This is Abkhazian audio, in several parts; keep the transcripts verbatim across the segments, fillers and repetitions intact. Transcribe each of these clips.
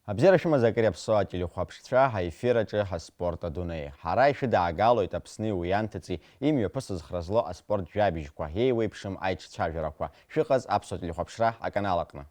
Абзиара шәымаз, акыр иаԥсоу ателехәаԥшцәа, ҳаефир аҿы ҳаспорт адунеи. Ҳара ишәыдаагалоит Аԥсни уи анҭыҵи имҩаԥысыз хра злоу аспорт жәабжьқәа, еиуеиԥшым аиҿцәажәарақәа. Шәыҟаз аԥсуа телехәаԥшра аканал аҟны.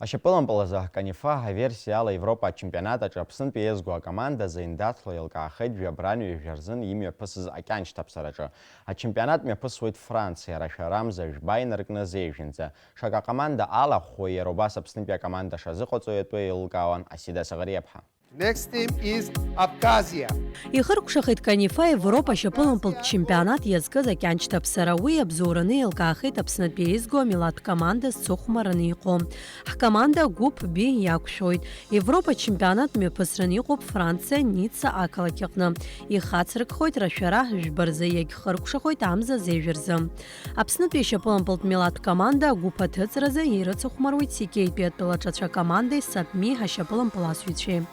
Ашьапылампыл азы ҳканифа аверсиа ала Европа ачемпионат аҿы Аԥснытәи еизго акоманда зеиндаҭла еилкаахеит жәабран ҩажәа рзын имҩаԥысыз акьаншьҭаԥсараҿы. Ачемпионат мҩаԥысуеит Франциа, рашәара амза жәба инаркны зеижәынӡа. Шаҟа команда алахәхои иара убас Аԥснытәи акоманда шазыҟаҵои атәы еилылкаауан Асида Саӷариаԥҳа. Next team is Abkhazia. Ихыркәшахеит Канифа Европа ашьапылампылтә чемпионат иазкыз акьаншьҭаԥсара. Уи иабзоураны еилкаахеит Аԥснытәи еизго амилаҭ команда зцыхәмараны иҟоу. Ҳкоманда агәыԥ Б иақәшәоит. Европа ачемпионат мҩаԥысран иҟоуп Франциа, Ницца ақалақь аҟны. Ихацыркхоит рашәара жәба рзы, иагьхыркәшахоит амза зежә рзы. Аԥснытәи ашьапылампылтә милаҭ команда агәыԥ аҭыҵразы ирыцыхәмаруеит Сикеитәи атәылаҿацәа командеи Сапми ашьапылампыласҩцәеи.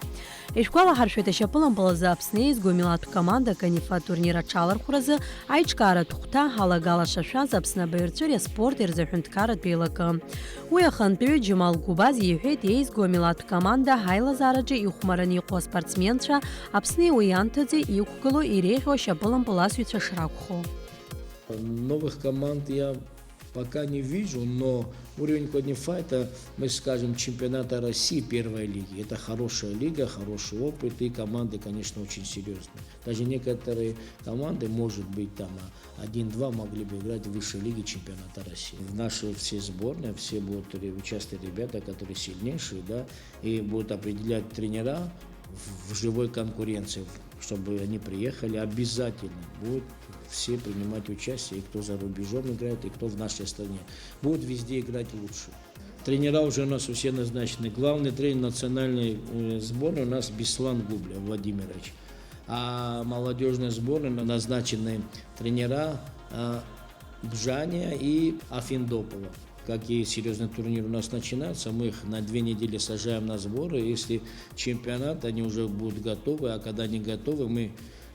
Ишәгәалаҳаршәоит, ашьапылампыл азы Аԥсны еизго милаҭ команда Канифа атурнир аҽалархәразы аиҿкааратә хәҭа алагала шашәаз Аԥсны абаҩрҵәыреи аспорти рзы аҳәынҭқарратә еилакы. Уи ахантәаҩы Џьамал Гәыбаз иҳәеит, еизго амилаҭ команда ҳаилазаараҿы ихәмараны иҟоу аспортсменцәа Аԥсни уи анҭыҵи иқәгылоу иреиӷьу ашьапылампыласҩцәа шракәхо. Новых команд я пока не вижу, но уровень Канифа — это, мы скажем, чемпионата России первой лиги. Это хорошая лига, хороший опыт, и команды, конечно, очень серьёзные. Даже некоторые команды, может быть, там, а, один-два могли бы играть в высшей лиге чемпионата России. В нашей все сборные, все будут ре-, участвовать ребята, которые сильнейшие, да, и будут определять тренера в, в живой конкуренции, чтобы они приехали, обязательно будут все принимать участие, и кто за рубежом играет, и кто в нашей стране. Будут везде играть лучше. Тренера уже у нас все назначены. Главный тренер национальной, э, сборной у нас Беслан Губля Владимирович. А молодёжной сборной на-, назначены тренера, э, Бжания и Афиндопова. Какие серьёзные турниры у нас начинаются, мы их на две недели сажаем на сборы. Если чемпионат, они уже будут готовы, а когда они готовы, мы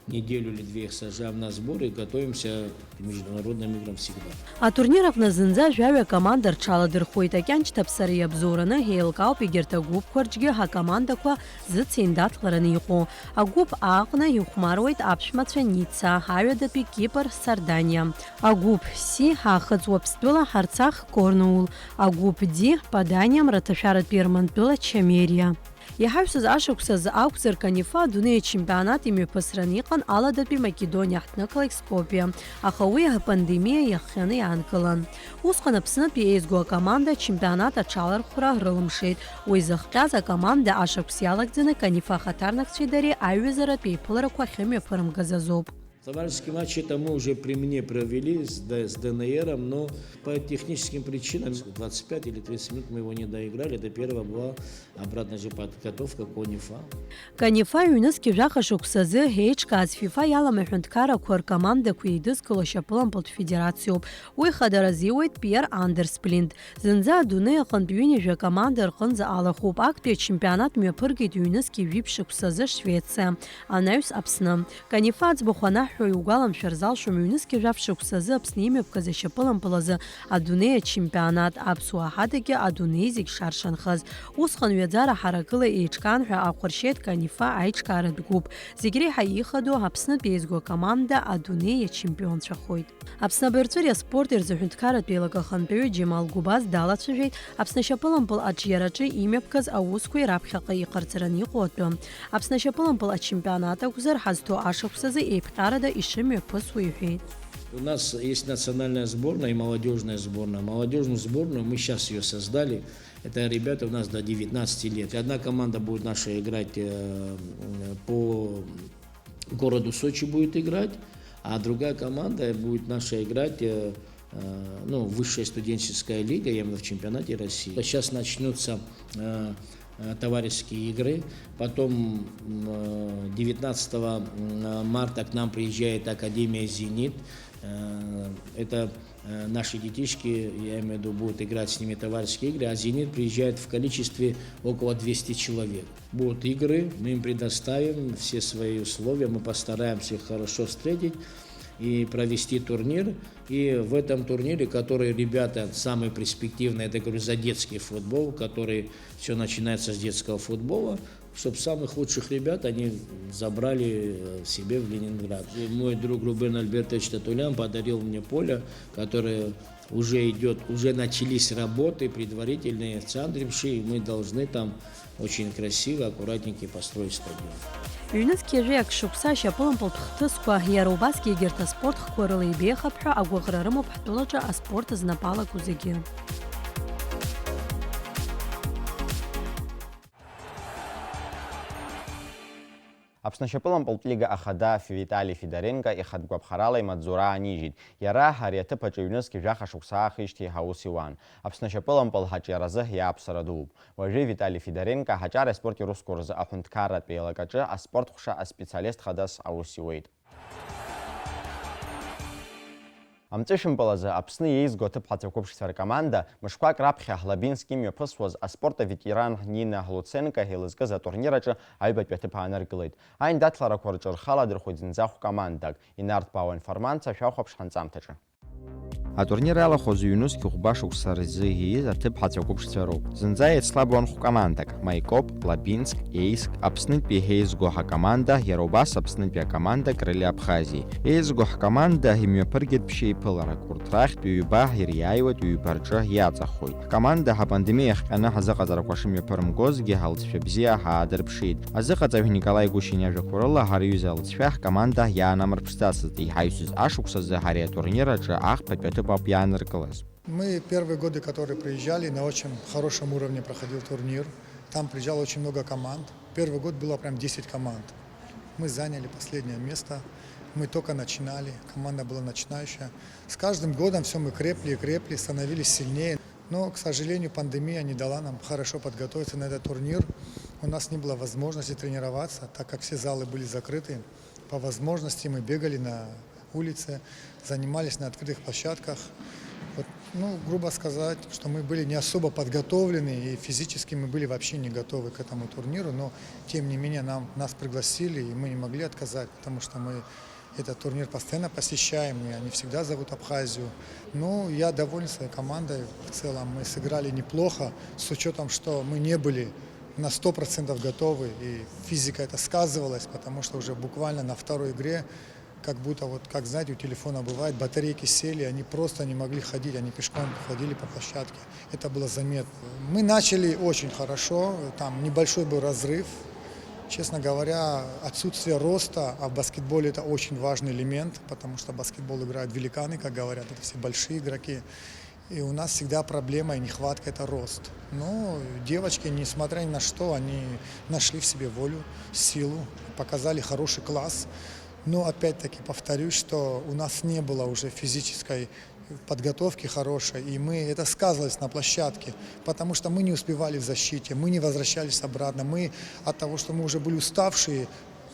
неделю или две их сажаем на сборы и готовимся к международным играм всегда. Атурнир аҟны зынӡа жәаҩа команда рҽаладырхәуеит. Акьаншьҭаԥсара иабзоураны еилкаауп егьырҭ агәыԥқәа рҿгьы ҳакомандақәа зыцеиндаҭлараны иҟоу. Агәыԥ А аҟны ихәмаруеит аԥшәмацәа Ницца, аҩадатәи Кипр, Сардониа. Агәыԥ С аахыҵ Уаԥстәыла, Ҳарцах, Корнуул. Агәыԥ Д Паданиа, мраҭашәаратәи Ермантәыла, Чамериа. Иҳаҩсыз ашықәсазы акәзар, Канифа адунеи ачемпионат имҩаԥысран иҟан Аладатәи Македониа ҳҭнықалақь Скопиа, аха уи апандемиа иахҟьаны иаанкылан. Усҟан Аԥснытәи еизго акоманда ачемпионат аҽалархәра рылымшеит. Уи зыхҟьаз акоманда ашықәс иалагӡаны Канифа ахаҭарнакцәеи дареи аиҩызаратә еиԥыларақәа ахьымҩаԥырымгаз азоуп. Товарищеский матч это мы уже при мне провели с Д-, с Д Н Р, но по техническим причинам двадцать пять или тридцать минут мы его не доиграли. До первого была обратная же подготовка Канифа. Канифа ҩнызқьи жәаха шықәсазы еиҿкааз ФИФА иалам аҳәынҭқаррақәа ркомандақәа еидызкыло ашьапылампылтә федерациоуп. Уи хадара азиуеит Пиер Андерс Плинт. Зынӡа адунеи аҟынтә ҩынҩажәа команда рҟынӡа алахәуп. Актәи ачемпионат мҩаԥыргеит ҩнызқьи жәиԥшь шықәсазы Швециа, анаҩс Аԥсны. Канифа аӡбахә анаҳҳәо, иугәаламшәар залшом, ҩнызқьи жәаф шықәсазы Аԥсны имҩаԥгаз ашьапылампыл азы адунеи ачемпионат, аԥсуаа ҳадагьы адунеи зегь шаршанхаз. Усҟан ҩаӡара ҳаракыла еиҿкаан ҳәа ахәаршьеит Канифа аиҿкааратә гәыԥ. Зегь реиҳа ихадоу Аԥснытә еизго акоманда адунеи иачемпионцәахоит. Аԥсны абаҩрҵәыреи аспорти рзы аҳәынҭқарратә еилакы ахантәаҩы Џьемал Гәыбаз далацәажәеит Аԥсны ашьапылампыл аҿиараҿы имҩаԥгаз аусқәеи раԥхьаҟа иҟарҵараны иҟоу атәы. Аԥсны ашьапылампыл ачемпионат акәзар, ҳазҭоу ашықәсазы еиԥҟьарада ишымҩаԥысуа иҳәеит. У нас есть национальная сборная и молодёжная сборная. Молодёжную сборную мы щас её создали. Это ребята у нас до девятнадцати лет. И одна команда будет наша играть, э, по городу Сочи будет играть, а другая команда будет наша играть, э, э, ну, высшая студенческая лига, я имею в виду в чемпионате России. Сейчас начнутся, э, э, товарищеские игры, потом, м, э, девятнадцатого марта к нам приезжает Академия «Зенит», Э, Это э, наши детишки, я имею в виду, будут играть с ними товарищеские игры, а «Зенит» приезжает в количестве около двести человек. Будут игры, мы им предоставим все свои условия, мы постараемся их хорошо встретить и провести турнир. И в этом турнире, который, ребята, самый перспективный, это, говорю, за детский футбол, который все начинается с детского футбола, чтобы самых лучших ребят они забрали э, себе в Ленинград. И мой друг Рубен Альбертович Татулян подарил мне поле, которое уже идет, уже начались работы предварительные в Цандрипше, и мы должны там очень красиво, аккуратненько построить стадион. Ҩнызқьи жәаҩа шықәса ашьапылампылтә хҭысқәа, иара убасгьы егьырҭ аспорт хкқәа рыла еибеихап ҳәа агәаӷьра рымоуп ҳтәылаҿы аспорт знапы алаку зегьы. Аԥсны ашьапылампылтә лига ахада Витали Федоренко ихатә гәаԥхарала имаҵзура аанижьит. Иара ари аҭыԥ аҿы ҩнызқь жәаха шықәса аахижьҭеи аус иуан. Аԥсны ашьапылампыл ҳаҿиаразы иааԥсара дууп. Уажәы Витали Федоренко аҳаҿареи аспорти русқәа рзы аҳәынҭқарратә еилакаҿы аспорт ҟәша аспециалист хадас аус иуеит. Амҵәышәымпыл азы Аԥсны еизго аҭыԥҳацәа қәыԥшцәа ркоманда, мышқәак раԥхьа Лабинск имҩаԥысуаз аспорт аветеран Нина Луценко илызкыз атурнир аҿы аҩбатәи аҭыԥ ааныркылеит. Аиндаҭларақәа рҿы рхы аладырхәит зынӡа хә-командак. Инарҭбаау аинформациа шәахәаԥш ҳанҵамҭаҿы. Атурнир иалахәыз ҩнызқь хәба шықәса рзы ииз аҭыԥҳацәа қәыԥшцәа роуп. Зынӡа еицлабуан хә-командак: Маикоп, Лабинск, Еиск, Аԥснытәи еизго ҳакоманда, иара убас Аԥснытәи акоманда Крылья Абхазии. Еизго ҳкоманда имҩаԥыргеит ԥшьеиԥыларак, урҭ рахьтә ҩба ириааиуеит ҩба рҿы иаҵахоит. Ҳкоманда ҳапандемиа иахҟьаны ҳазыҟаҵарақәа шымҩаԥырымгозгьы алҵшәа бзиа ҳаадырԥшит. Азыҟаҵаҩ Николаи Гушин иажәақәа рыла, ҳара ҩыза алҵшәа ҳкоманда иаанамырԥшӡацызт, иҳаҩсыз ашықәсазы ҳара атурнир аҿы ахԥатәи аҭыԥ ауп иааныркылаз. Мы первые годы, которые приезжали, на очень хорошем уровне проходил турнир. Там приезжало очень много команд. Первый год было прям десять команд. Мы заняли последнее место. Мы только начинали, команда была начинающая. С каждым годом все мы крепли и крепли, становились сильнее. Но, к сожалению, пандемия не дала нам хорошо подготовиться на этот турнир. У нас не было возможности тренироваться, так как все залы были закрыты. По возможности мы бегали на улице, занимались на открытых площадках. Вот, ну, грубо сказать, что мы были не особо подготовлены, и физически мы были вообще не готовы к этому турниру, но, тем не менее, нам, нас пригласили, и мы не могли отказать, потому что мы этот турнир постоянно посещаем, и они всегда зовут Абхазию. Ну, я доволен своей командой в целом. Мы сыграли неплохо, с учетом, что мы не были на сто процентов готовы, и физика это сказывалась, потому что уже буквально на второй игре, как будто вот, как, знаете, у телефона бывает, батарейки сели, они просто не могли ходить, они пешком ходили по площадке. Это было заметно. Мы начали очень хорошо, там небольшой был разрыв. Честно говоря, отсутствие роста, а в баскетболе это очень важный элемент, потому что в баскетбол играют великаны, как говорят, это все большие игроки. И у нас всегда проблема и нехватка — это рост. Но девочки, несмотря ни на что, они нашли в себе волю, силу, показали хороший класс. Но опять-таки повторюсь, что у нас не было уже физической подготовки хорошей, и мы, это сказывалось на площадке, потому что мы не успевали в защите, мы не возвращались обратно, мы от того, что мы уже были уставшие,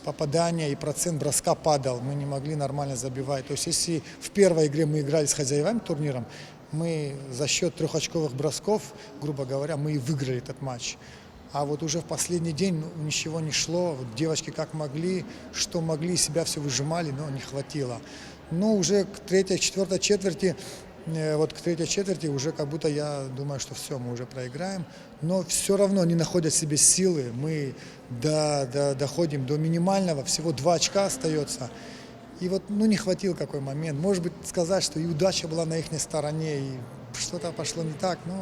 попадания и процент броска падал, мы не могли нормально забивать. То есть если в первой игре мы играли с хозяевами турниром, мы за счет трёхочковых бросков, грубо говоря, мы и выиграли этот матч. А вот уже в последний день, ну, ничего не шло. Вот девочки как могли, что могли, из себя все выжимали, но не хватило. Но уже к третьей, четвёртой четверти, э, вот к третьей четверти уже как будто я думаю, что все, мы уже проиграем. Но все равно они находят в себе силы. Мы до, до, доходим до минимального, всего два очка остается. И вот, ну, не хватил какой момент. Может быть, сказать, что и удача была на ихней стороне, и что-то пошло не так. Ну,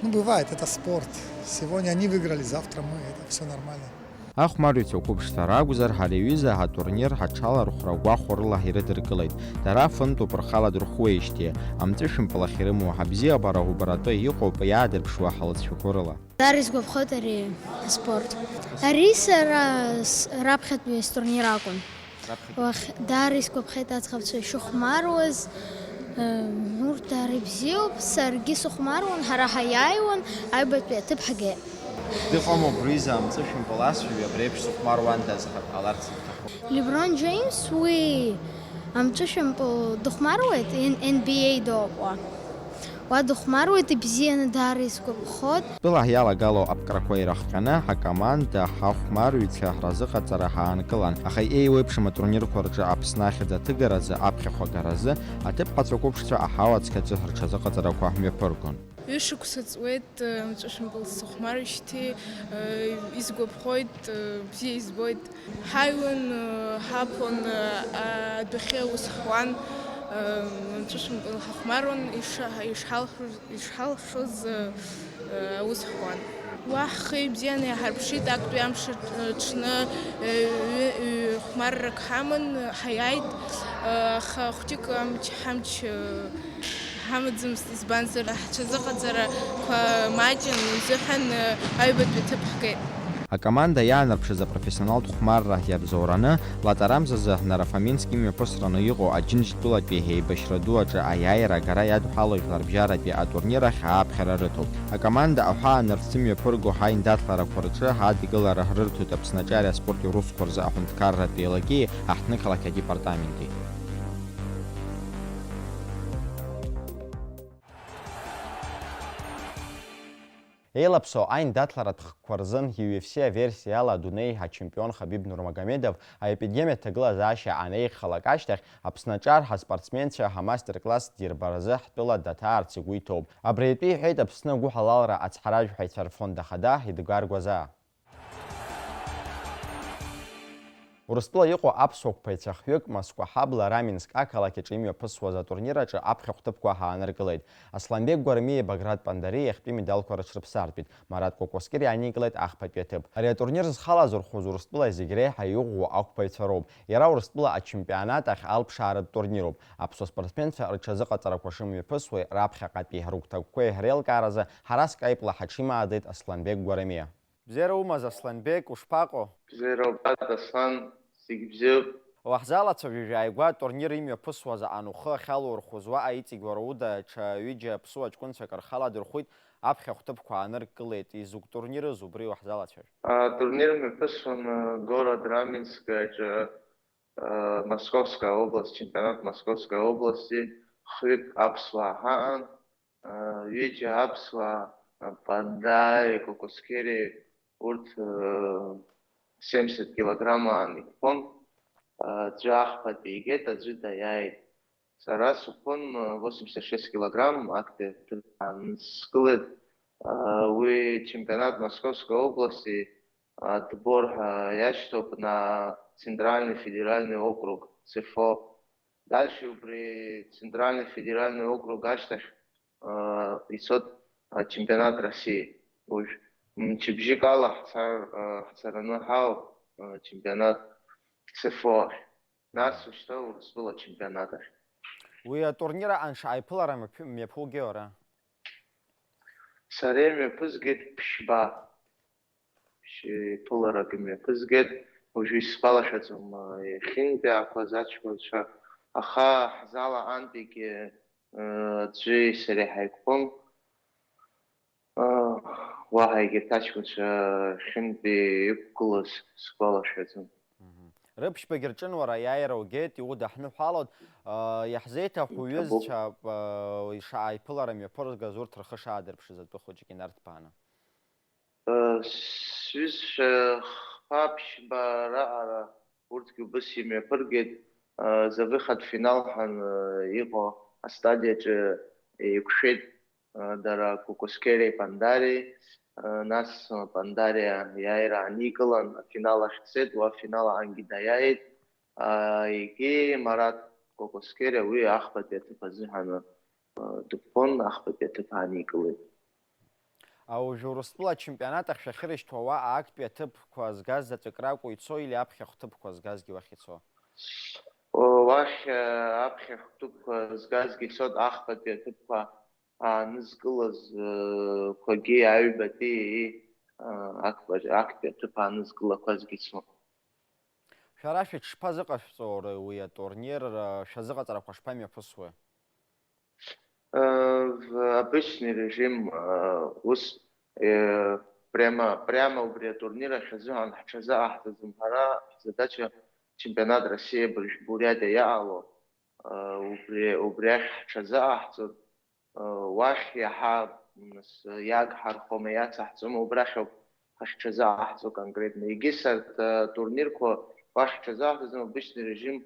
ну, бывает, это спорт. Сегодня они выиграли, завтра мы. Это все нормально. Ахәмарҩцәа қәыԥшцәа ракәзар, ҳара иҩыза ҳатурнир ҳаҽалархәра гәахәарыла ирыдыркылеит. Дара фынтәуп рхала дырхуеижьҭеи, амҵәышәымпыл ахь ирымоу ҳабзиабара убаратәы иҟоуп иаадырԥшуа ҳалҵшәақәа рыла. Даара исгәаԥхоит ари аспорт. Ари сара с-, раԥхьатәи стурнир акәын. Уахь даара исгәаԥхеит аӡӷабцәа ишыхәмаруаз. Э, урҭ даара ибзиоуп, саргьы сыхәмаруан, ҳара ҳаиааиуан, аҩбатәи аҭыԥ ҳагеит. Дыҟам убриазы амҵәышәымпыл асшәаҩы абри еиԥш зыхәмаруандаз ҳәа ҟаларц иҭахуп. Леброн Џьеимс уи Амҵәышәымпыл дыхәмаруеит, Н Н Б А доуп уа. Уа дыхәмаруеит, ибзианы даара исгәаԥхоит. Тәыла иалагало аԥкрақәа ирыхҟьаны, ҳакоманда ҳахәмарҩцәа ҳразыҟаҵара ҳаанкылан, аха еиуеиԥшым атурнирқәа рҿы Аԥсны ахьӡ аҭыгаразы, аԥхьахә агаразы, аҭыԥҳацәа қәыԥшцәа аҳауа цқьаҿы рҽазыҟаҵарақәа мҩаԥыргон. Ҩышықәса ҵуеит, э, мҵәышәымпыл сыхәмарижьҭеи, э, исгәаԥхоит, э, бзиа избоит. Ҳаҩуан, э, ҳаԥон, э, адәахьы аус ҳуан, э, мҵәышәымпыл ҳахәмаруан, иша-, ишҳалшоз, ишҳалшоз, э, э, аус ҳуан. Уа ҳхы ибзианы иаҳарԥшит, актәи амш аҽны, э, ҩ-, ҩ-, хәмаррак ҳаман, ҳаиааит, э, аха хәҷык амч, ҳамч, э, ҳамаӡамызт, избанзар, ҳҽазыҟаҵарақәа маҷын, узыҳәан, э, аҩбатәи аҭыԥ ҳгеит. Акоманда иаанарԥшыз апрофессионалтә хәмарра иабзоураны, латарамзазы Нарафаминск имҩаԥысраны иҟоу Аџьынџьтәылатәи еибашьра ду аҿы аиааира агара иадҳәало жәларбжьаратәи атурнир ахь ааԥхьара рыҭоуп. Акоманда аҳәаанырцә зымҩаԥырго ҳаиндаҭларақәа рҿы адгылара рырҭоит Аԥсны аҿари аспорти русқәа рзы аҳәынҭқарратә еилакеи аҳҭнықалақь адепартаменти. Еилаԥсоу аиндаҭларатә хкқәа рзын U F C аверсиа ала адунеи ачемпион Хабиб Нурмагомедов аепидемиатә ҭагылазаашьа анеихалак ашьҭахь, Аԥсны аҿар ҳаспортсменцәа ҳамастер-класс дирбаразы ҳтәыла даҭаарц игәы иҭоуп. Абри атәы иҳәеит Аԥсны агәыҳалалра ацҳаражәҳәаҩцәа рфонд ахада Едгар Гәазаа. Урыстәыла иҟоу аԥсуа қәԥаҩцәа хҩык Москва ҳабла Раменск ақалақь аҿы имҩаԥысуаз атурнир аҿы аԥхьахә ҭыԥқәа ҳааныркылеит. Асланбек Гәармиеи Баграт Пандари иахьтәи медалқәа рыҽрыԥсартәит, Марат Кәакәасқьыр иааникылеит ахԥатәи аҭыԥ. Ари атурнир зхалазырхәыз Урыстәыла зегь реиҳа иӷәӷәоу ақәԥаҩцәа роуп. Иара Урыстәыла ачемпионат ахь алԥшааратә турнируп. Аԥсуа спортсменцәа рҽазыҟаҵарақәа шымҩаԥысуеи раԥхьаҟатәи рыгәҭакқәеи реилкааразы Ҳараз Каипла ҳаҽимааӡеит Асланбек Гәармиа. Бзиара умаз, Асланбек, ушԥаҟоу? Бзиара убааит, Аслан, зегь бзиоуп. Уаҳзалацәажәа, ааигәа атурнир имҩаԥысуаз аан ухы ахьалурхәыз уаҟа иҵегь уара уда ҽа ҩыџьа аԥсуа ҷкәынцәак рхы аладырхәит, аԥхьахә ҭыԥқәа ааныркылеит, изакә турнирыз убри уаҳзалацәажә? Атурнир мҩаԥысуан, э, город Раменск аҿы, э, Московская область, чемпионат Московской области, хҩык аԥсуаа ҳаан, ҩыџьа аԥсуаа, Пандари, Кокоскери, урҭ семьдесят килограмм аан иқәԥон. Аӡәы ахԥатәи игеит, аӡәы даиааит. Сара сықәԥон восемьдесят шесть килограмм, актәи аҭыԥ аанскылеит. Уи чемпионат Московской области, отбор ҳәа иашьҭоуп на Центральный федеральный округ, ЦФО. Дальше убри Центральный федеральный округ ашьҭахь, э, ицоит, э, чемпионат России. Уажә мчыбжьык ала ҳцар, э, ҳцараны ҳауп, э, чемпионат ЦФО ахь. Нас ушьҭа Урыстәыла чемпионат ахь. Уи атурнир аҟан шаҟа иԥылара мҩаԥ-, мҩаԥугеи уара? Сара имҩаԥызгеит ԥшьба. Ԥшь-, ԥыларак имҩаԥызгеит. Уажәы исгәалашәаӡом, иахьынтәаақәаз аҷкәынцәа. Аха ҳзал аҟантәигьы, э, аӡәи сареи ҳаиқәԥон. Э, уаҳа егьырҭ аҷкәынцәа хьынтәи иқәгылаз сгәалашәаӡом. Мгм. Рыԥшьбагьы рҿын уара, аиааира угеит, иудаҳныҳәалоит. Э, иаҳзеиҭахә Иҭабуп. Уҩызцәа, э, ишаҟа иԥылара мҩаԥыргаз урҭ рхы шаадырԥшыз атәы хәыҷык инарҭбааны. Сҩызцәа хԥа-ԥшьба раҟара урҭгьы убыс имҩаԥыргеит. За выход финал ҳәа иҟоу астадиаҿы еиқәшәеит дара Кокоскери Пандари, нас Пандариа иааира ааникылан афинал ахь дцеит, уа афинал аҟынгьы даиааит. Егьи Марат Кокоскери уи ахԥатәи аҭыԥ азыҳәан дыԥон, ахԥатәи аҭыԥ ааникылеит. Уажәы Урыстәыла ачемпионат ахь шәахьырышьҭуа уаҟа актәи аҭыԥқәа згаз заҵәык ракәу ицо или аԥхьахә ҭыԥқәа згазгьы уахь ицо? Уахь аԥхьахә ҭыԥқәа згазгьы ицоит, ахԥатәи аҭыԥқәа аанызкылаз, э, қәагьы аҩбатәи, э, актәи аҭыԥ аанызкылақәазгьы ицон. Шәара шәыҽшԥазыҟашәҵо уи атурнир, шәазыҟаҵарақәа шԥамҩаԥысуеи? Э, в обычный режим, э, ус, э, прямо, прямо убри атурнир ахь азыҳәан ҳҽазыҟаҳҵаӡом ҳара, ҳзадача чемпионат России Бурь-, Бурятиа иаало, убри, убри ахь ҳҽазыҟаҳҵоит, уахь иаҳа, нас, иагҳархома, иацаҳҵома, убрахь ауп ҳахьҽазыҟаҳҵо конкретно. Егьыс арҭ, атурнирқәа уахь ҳҽазаҳҵаӡом, обычный режим,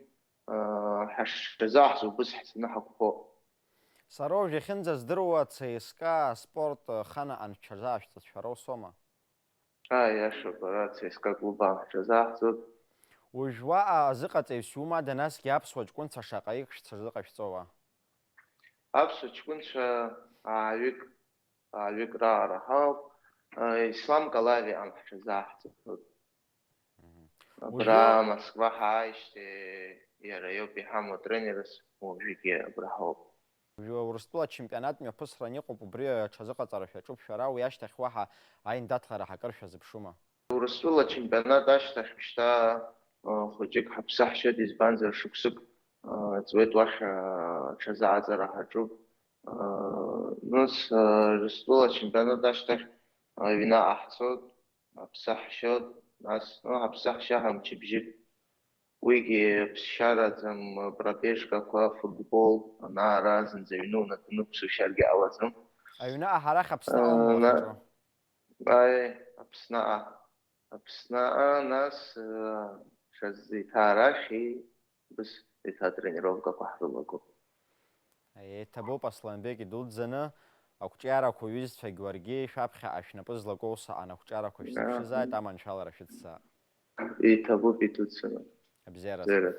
ҳашҽазаҳҵо убыс ҳцаны ҳақәԥо. Сара уажә иахьынӡаздыруа, Цеиска аспорт ханаҟны шәҽазаашәҵоит, шәара усома? Аиашоуп, ара Цеиска клуб аан ҳҽазаҳҵоит. Уажә уаҟа азыҟаҵаҩыс иумада, насгьы аԥсуа ҷкәынцәа шаҟаҩык шәҽазыҟашәҵоуа? Аԥсуа ҷкәынцәа ааҩык, ааҩык раара ҳауп. Ислам Калави аан ҳҽазаҳҵоит. Мгм. Абра уажәы Москва ҳааижьҭеи иара иоуп иҳамоу атренерс, уажәыгьы абра ҳауп. Уажәы Урыстәыла ачемпионат мҩаԥысран иҟоуп, убри аҽазыҟаҵара шәаҿуп шәара, уи ашьҭахь уаҳа аиндаҭлара ҳакыр шәазыԥшума? Урыстәыла ачемпионат ашьҭахь шьҭа, ы, хәыҷык ҳаԥсы ҳшьоит, избанзар шықәсык, ы, ҵуеит уахь, ы, аҽазааӡара ҳаҿуп. Ы, нас, ы, Урыстәыла ачемпионат ашьҭахь, ы, аҩны ҟаҳҵоит. Аԥсы ҳшьоит, нас, ну, аԥсы ҳшьа ҳамчыбжьык. Уигьы ԥсшьараӡам, пробежкақәа, футбол, ана-ара зынӡа аҩны унаҭаны уԥсы шьаргьы ҟалаӡом. Аҩныҟа ҳара ҳаԥснаҟа Ана-, умбахьаҿу? Аи, Аԥснаҟа. Аԥснаҟа, нас, э, ҽазы еиҭа арахь, и-, Быс, еиҭа атренировкақәа ҳрылагоуп. Еиҭабуп, Асланбег идуӡӡаны, ақәҿиарақәа уҩызцәагь уаргьы шәаԥхьаҟа шәнапы злаку ус аҟан ақәҿиарақәа шәзыԥшызааит, Да. аманшәалара шәыцзаап. Еиҭабуп идуӡӡаны. Абзиараз. Бзиараз.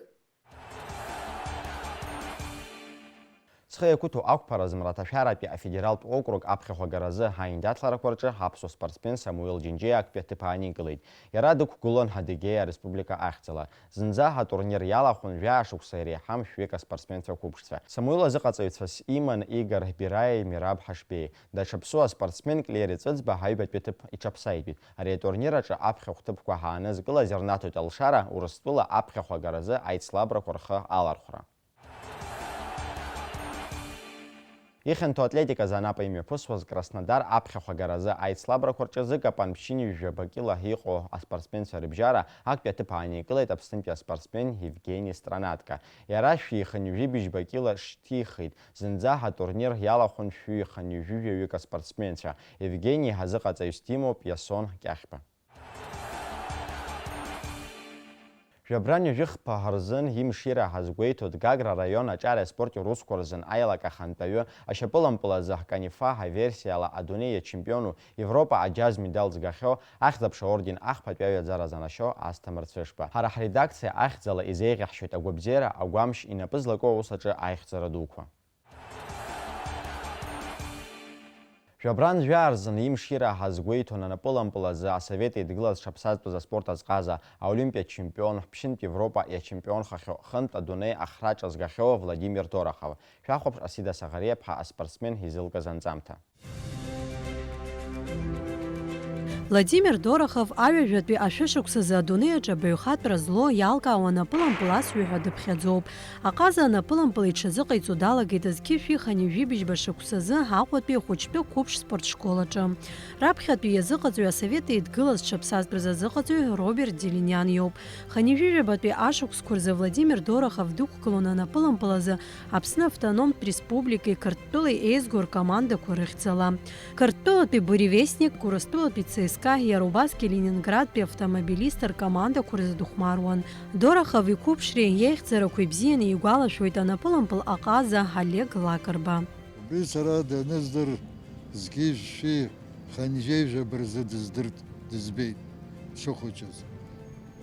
Зхы иақәыҭоу ақәԥаразы Мраҭашәаратәи афедералтә округ аԥхьахә агаразы аиндаҭларақәа рҿы аԥсуа спортсмен Самуил Џьынџьиа актәи аҭыԥ ааникылеит. Иара дықәгылон Адыгеиа ареспублика ахьӡала. Зынӡа атурнир иалахәын жәаа шықәса иреиҳам шәҩык аспортсменцәа қәыԥшцәа. Самуил азыҟаҵаҩцәас иман Игор Бираиеи Мераб Ҳашбеи. Даҽа ԥсуа спортсменк Лери Ҵәыӡба аҩбатәи аҭыԥ иҽаԥсаитәит. Ари атурнир аҿы аԥхьахә ҭыԥқәа ҳаанызкылаз ирнаҭоит алшара Урыстәыла аԥхьахә агаразы аицлабрақәа рхы алархәра. Ихьанҭоу атлетиказы анапа имҩаԥысуаз Краснодар аԥхьахә агаразы аицлабрақәа рҿы зыкапан ԥшьынҩажәаба кьыла иҟоу аспортсменцәа рыбжьара актәи аҭыԥ ааникылеит Аԥснытәи аспортсмен Евгени Странатка. Иара шәи хынҩажәи быжьба кьыла шьҭихит. Зынӡа атурнир иалахәын шәи хынҩажәи жәаҩык аспортсменцәа. Евгени иҳазыҟаҵаҩыс димоуп Иасон Кьахьба. Жәабран ҩажәихԥа рзын имшира ҳазгәеиҭоит Гагра араион аҿареи аспорти русқәа рзын аилак ахантәаҩы, ашьапылампыл азы ҳканифа аверсиала адунеи ачемпиону, Европа аџьаз медал згахьоу, Ахьӡ-аԥша орден ахԥатәи аҩаӡара занашьоу Асҭамыр Цәышба. Ҳара ҳредакциа ахьӡала изеиӷьаҳшьоит агәабзиара, агәамшь, инапы злаку аус аҿы аихьӡара дуқәа. Жәабран жәаа рзын имшира ҳазгәеиҭон анапылампыл азы Асовет Еидгыла зҽаԥсазтәыз аспорт азҟаза, аолимпиатә чемпион, ԥшьынтә Европа иачемпионхахьоу, хынтә адунеи ахраҿа згахьоу Владимир Дорохов. Шәахәаԥш Асида Саӷариаԥҳа аспортсмен изылкыз анҵамҭа. Владимир Дорохов аҩажәатәи ашәышықәсазы адунеи аҿы абаҩхатәра злоу, иалкаауа анапылампыл асҩы ҳәа дыԥхьаӡоуп. Аҟаза анапылампыл иҽазыҟаиҵо далагеит зқьи шәи хынҩажәи быжьба шықәсазы Аҟәатәи ахәыҷтәы қәыԥш спортшкол аҿы. Раԥхьатәи иазыҟаҵаҩ Асовет Еидгыла зҽаԥсазтәыз азыҟаҵаҩ Роберт Делиниан иоуп. Хынҩажәи жәабатәи ашықәсқәа рзы Владимир Дорохов дықәгылон анапылампыл азы Аԥсны автономтә республикеи Қырҭтәылеи еизго ркомандақәа рыхьӡала. Қырҭтәылатәи Буревестник, Урыстәылатәи ЦСКА, иара убасгьы Ленинградтәи Автомобилист ркомандақәа рзы дыхәмаруан. Дорохов иқәыԥшреи иеихьӡарақәеи бзианы игәалашәоит анапылампыл аҟаза Олег Лакрба. Убри сара даныздыр, зқьи жәшәи хынҩажәи жәаба рзы дыздырт, дызбеит дшыхәыҷыз.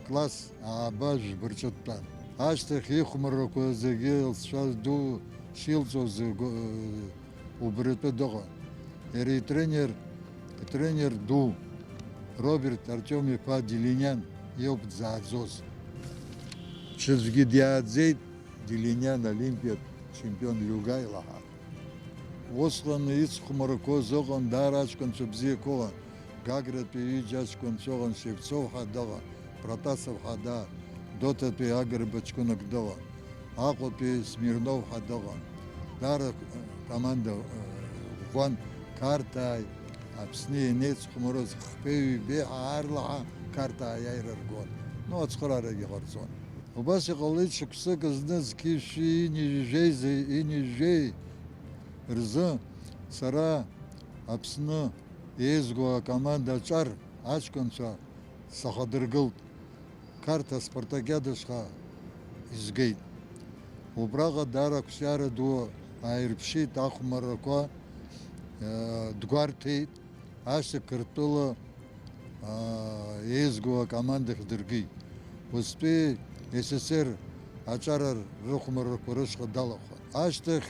Класс ааба жәба рҿы дтәан. Ашьҭахь ихәмаррақәа зегьы лҵшәа ду шилҵоз го-, убритәы дыҟан. Иара итренер, итренер ду, Роберт Артиом-иԥа Делиниан иоуп дзааӡоз. Ҽаӡәгьы диааӡеит, Делиниан олимпиатә чемпион Лиуга илаҳа. Усҟан ицхәмарқәоз ыҟан, даара аҷкәынцәа бзиақәа ыҟан. Гагратәи ҩыџьа аҷкәынцәа ыҟан, Шевцов ҳәа дыҟан, Протасов ҳәа даа, Доҭатәи Агрба ҷкәынак дыҟан, Аҟәатәи Смирнов ҳәа дыҟан. Даара команда, э, ӷәӷәан, Қарҭааи Аԥсни ианеицхәмаруаз, хԥеи ҩбеи ҳәа аарлаҳәа Қарҭаа аиааира ргон. Ну, ацхыраарагьы ҟарҵон. Убас иҟалеит шықәсык зны зқьи шәи ини жәеи зи-, ини жәеи рзы сара Аԥсны еизго акоманда аҿар аҷкәынцәа сахадыргылт, Қарҭ аспартакиадашҟа изгеит. Убраҟа даара ақәҿиара ду ааирԥшит, ахәмаррақәа, э, дгәарҭеит, ашьҭахь Қырҭтәыла, аа, еизго акомандахь дыргеит. Уаҵәтәи С С Р аҿар рыхәмаррақәа рышҟа далахәын. Ашьҭахь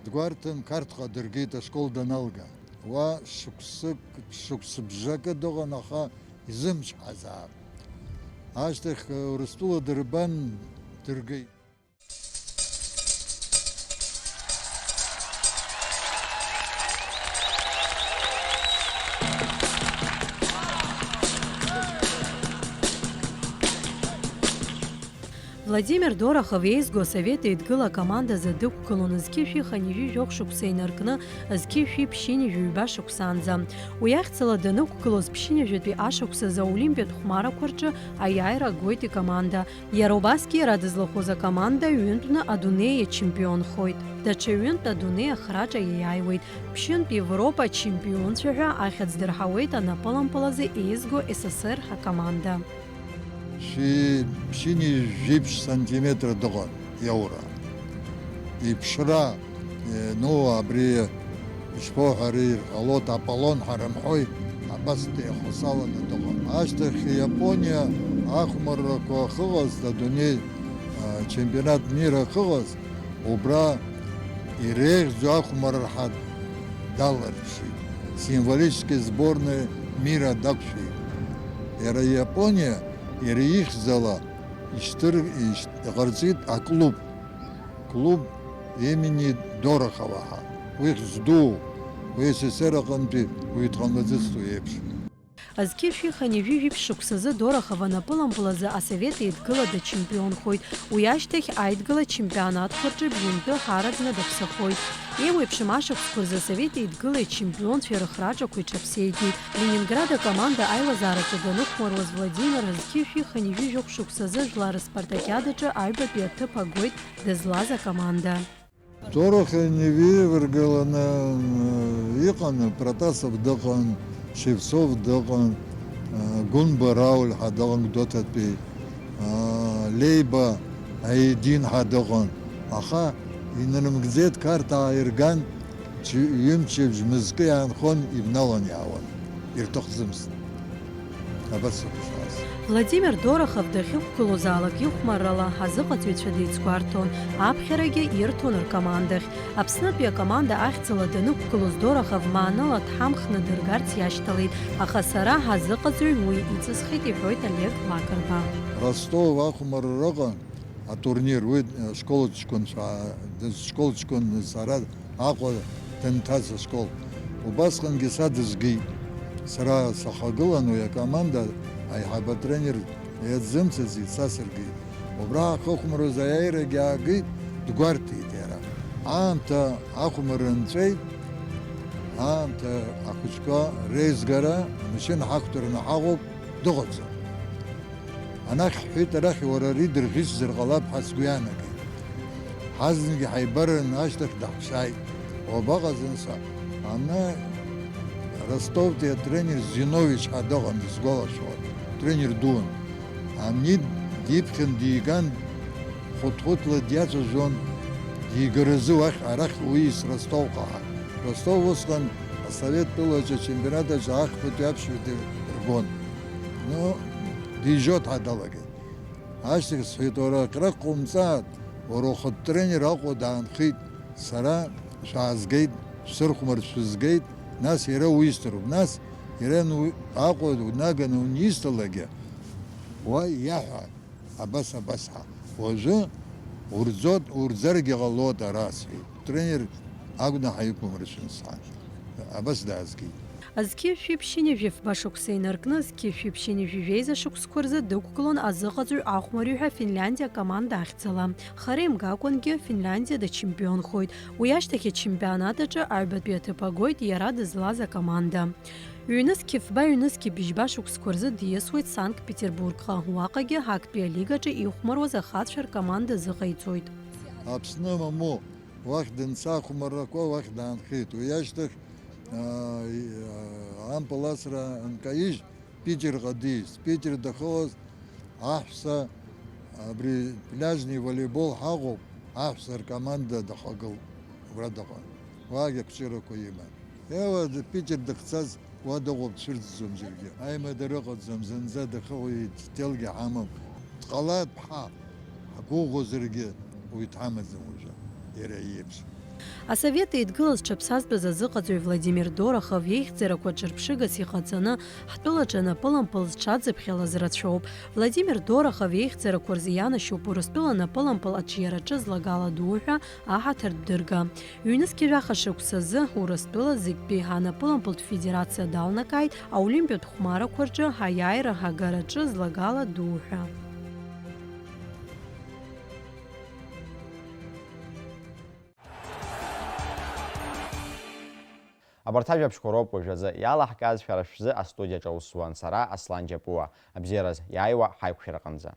дгәарҭан, Қарҭҟа дыргеит ашкол даналга. Уа шықәсык, шықәсыбжакы дыҟан, аха изымчҳазаап. Ашьҭахь, э, Урыстәыла дырбан, дыргеит. Владимир Дорохов еизго Асовет Еидгыла акомандазы дықәгылон зқьи жәшәи хынҩажәи жәохә шықәса инаркны зқьи жәшәи ԥшьынҩажәи ҩба шықәсаанӡа. Уи ахьӡала данықәгылоз ԥшьынҩажәатәи ашықәсазы аолимпиатә хәмарақәа рҿы аиааира агоит икоманда. Иара убасгьы иара дызлахәыз акоманда ҩынтәны адунеи иачемпионхоит. Даҽа ҩынтә адунеи ахраҿа иаиааиуеит. Ԥшьынтә Европа ачемпионцәа ҳәа ахьӡ дырҳауеит анапылампылазы еизго С С Р акоманда. Шәи-, ԥшьынҩажәи жәиԥшь сантиметра дыҟан иаура. Иԥшра, э, ну, абри ишԥоуҳәари, рҟалоит, Аполлон ҳәа рымҳәои, абас деихәасаланы дыҟан. Ашьҭахь Иапониа ахәмаррақәа ахьыҟаз, адунеи, а, чемпионат мира ахьыҟаз, убра иреиӷьӡоу ахәмарра ҳа даларԥшит. Символически сборная мира дақәшәеит. Иара Иапониа, иара ихьӡала ишьҭыр-, ишьҭ-, иҟарҵеит аклуб. Клуб имени Дорохова ҳәа. Уи хьӡ дуу, уи С С Р аҟынтәи уаҩ дҟамлаӡацт уи еиԥш. Зқьи жәшәи хынҩажәи жәиԥшь шықәсазы Дорохов анапылампылазы Асовет Еидгыла дачемпионхоит, уи ашьҭахь Аидгыла ачемпионатқәа рҿы бжьынтәы ҳараӡны даԥсахоит. Еиуеиԥшым ашықәсқәа рзы Асовет Еидгыла ичемпионцәеи рыхраҿақәеи ҽаԥсеигеит. Ленинград акоманда аилазаараҿы даныхәмаруаз Владимир зқьи жәшәи хынҩажәи жәохә шықәсазы жәлар рспартакиадаҿы аҩбатәи аҭыԥ агоит дызлаз акоманда. Дорохов иҩнвыргаланы, м, иҟан, Протасов дыҟан, Шевцов дыҟан, а, Гәынба Рауль ҳәа дыҟан Гәдоуҭатәи, а, Леиба Аедин ҳәа дыҟан, аха инарымгӡеит, Қарҭ ааирган, ҩымчыбжь мызкы иаанхон, ибналон иаауан, ирҭахӡамызт. Абас ауп ишааз. Владимир Дорохов дахьықәгылозаалак ихәмаррала ҳазыҟаҵаҩцәа деицгәарҭон, аԥхьарагьы ирҭон ркомандахь. Аԥснытәи акоманда ахьӡала данықәгылоз Дорохов маанала дҳамхны дыргарц иашьҭалеит, аха сара ҳазыҟаҵаҩ уи иҵысхит, иҳәоит Олег Лакрба. Ростов ахәмарра ыҟан, атурнир, уи, э, школ ҷкәынцәа, э, школ ҷкәын сара Аҟәа дынҭаз ашкол. Убасҟангьы са дызгеит. Сара сахагылан уи акоманда, аиҳабы атренер иазымцаӡеит, са сыргеит. Убра ахыхәмараз аиааирагьы аагеит, дгәарҭеит иара. Аамҭа ахәмарра нҵәеит, аамҭа ахәыҷқәа реизгара, амашьына ҳақәтәараны ҳаҟоуп, дыҟаӡам. Анахь ҳҳәеит, арахь уара ари дырӷьычзар ҟалап ҳәа сгәы иаанагеит. Ҳазнык иҳаибараны ашьҭахь даҳԥшааит. Уабаҟаз, анса? Ана Ростовтәи атренер Зинович ҳәа дыҟан, дысгәалашәоит. Тренер дуун. Ани диԥхьан, диган, хәыҭ-хәыҭла диацәажәон, дигаразы уахь, арахь уиас Ростовҟа ҳәа. Ростов усҟан асовет тәылаҿы ачемпионат аҿы ахԥатәи аԥшәматәи ргон. Ну, дижьот ҳәа далагеит. Ашьҭахь сҳәеит, уара акрак ҟоумҵааит, уара ухатә тренер Аҟәа даанхеит, сара шәаазгеит, шәсырхәмарц шәызгеит, нас иара уисҭароуп. Нас иара ану-, Аҟәа унаганы унисҭалакгьы, уа иаҳәа, абас, абас ҳәа. Уажәы урӡот, урӡаргьы ҟалоит ара, сҳәеит. Тренер агәнаҳа иқәым рацәан сҳәан. Абас даазгеит. Зқьи шәиԥшьыни жәафба шықәса инаркны, зқьи шәиԥшьыни жәаҩеиза шықәсқәа рзы дықәгылон азыҟаҵаҩ ахәмарҩы ҳәа Финляндиа акоманда ахьӡала. Хара имгакәангьы Финляндиа дачемпионхоит. Уи ашьҭахь ачемпионат аҿы аҩбатәи аҭыԥ агоит иара дызлаз акоманда. Ҩнызқьи фба, ҩнызқьи быжьба шықәсқәа рзы диасуеит Санкт-Петербургҟа. Уаҟагьы ҳактәи алигаҿы ихәмаруаз ахацәа ркоманда азыҟаиҵоит. Аԥсны мамоу, уахь данца ахәмаррақәа уахь даанхеит. Уи ашьҭахь аа, и- аа, ампыл асра анкаижь, Питерҟа диит. Питер дахьыҟаз аҳәса абри пляжный волейбол ҳаҟоуп, аҳәса ркоманда дахагылт, убра дыҟан. Уаагьы ақәҿиарақәа иман. Еуа, Питер дахьцаз уа дыҟоуп, дцәырҵӡом џьаргьы. Аимадара ыҟаӡам, зынӡа дахьыҟоу ителгьы ҳамам. Дҟалап ҳа, ҳгәыӷуазаргьы уи дҳамаӡам уажәы, иара иеиԥш. Асовет Еидгыла зҽаԥсазтәыз азыҟаҵаҩ Владимир Дорохов иеихьӡарақәа ҿырԥшыгас иҟаҵаны, ҳтәылаҿы анапылампыл зҽаӡыԥхьалаз рацәоуп. Владимир Дорохов иеихьӡарақәа рзы ианашьоуп Урыстәыла анапылампыл аҿиараҿы злагала ду ҳәа аҳаҭыртә дырга. Ҩнызқьи жәаха шықәсазы Урыстәыла зегьтәи анапылампылтә федерациа далнакааит аолимпиатә хәмарақәа рҿы аиааира агараҿы злагала ду ҳәа. Абарҭ ажәабжьқәа роуп уажәазы иалаҳкааз шәара шәзы астудиаҿы аус зуан сара, Аслан Џьапуа. Абзиараз, иааиуа ҳаиқәшәараҟынӡа.